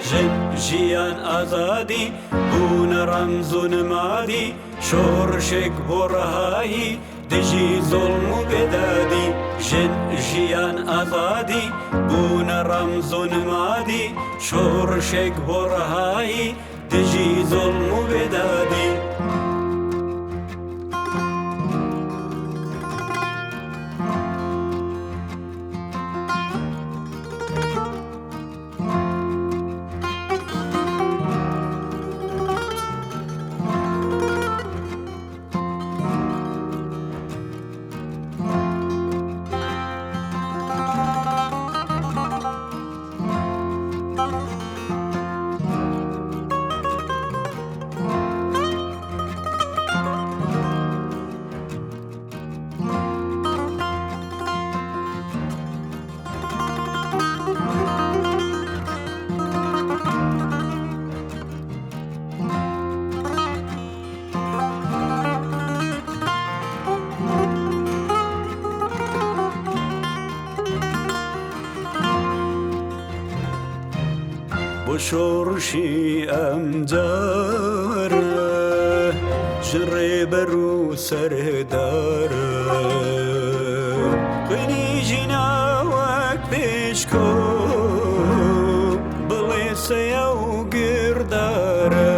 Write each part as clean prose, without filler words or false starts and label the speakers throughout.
Speaker 1: ژن ژیان ئازادی بوونە ڕەمز و نمادی شۆڕشێک بۆ ڕەهایی دژی زوڵم و بێدادی. ژن ژیان ئازادی بوونە ڕەمز و نمادی شۆڕشێک بۆ ڕەهایی دژی زوڵم و بێدادی. بۆ شۆڕشی ئەمجارە ژن ڕێبەر و سەردارە. خوێنی ژینا وەک پێشکۆ بڵێسەیە و گردارە.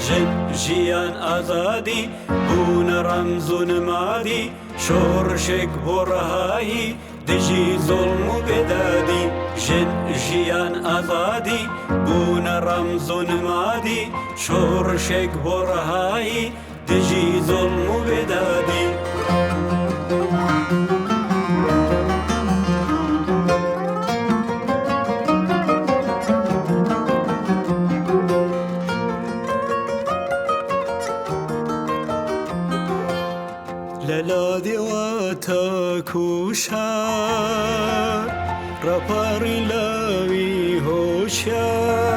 Speaker 1: ژن ژیان ئازادی بوونە ڕەمز و نمادی شۆڕشێک بۆ ڕەهایی دژی زوڵم و بێدادی. ژن ژیان ئازادی بوونە ڕەمز و نمادی شۆڕشێک بۆ ڕەهایی دژی زوڵم و بێدادی. لە لادێوە تاکو شار ڕاپەڕین لاوی هۆشیار،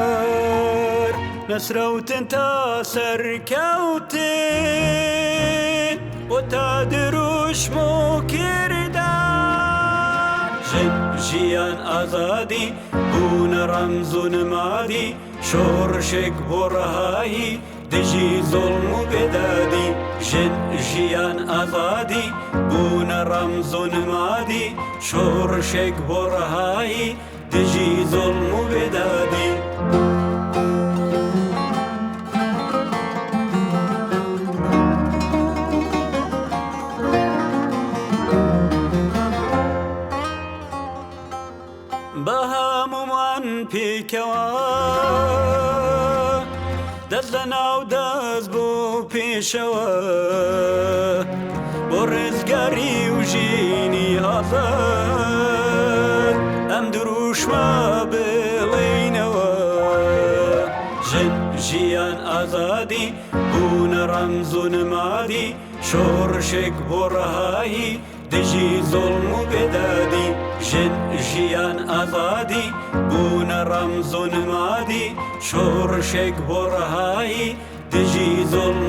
Speaker 1: نەسرەوتن تا سەرکەوتن بۆ تا دروشم و کردار. ژن ژیان ئازادی بوونە ڕەمز و نمادی شۆڕشێک بۆ ڕەهایی دژی زوڵم و بێدادی. ژن ژیان ئازادی بوونە ڕەمز و نمادی شۆڕشێک بۆ ڕەهایی دژی زوڵم و بێدادی. بە هەموومان پێکەوە دەست لە ناو دەست بۆ پێشەوە بۆ ڕزگاری و ژینی ئازاد ئەم دروشمە بڵێینەوە. ژن ژیان ئازادی بوونە ڕەمز و نمادی شۆڕشێک بۆ ڕەهایی دژی زوڵم و بێدادی. ژن ژیان ئازادی بوونە ڕەمز و نمادی شۆڕشێک بۆ ڕەهایی دژی زوڵم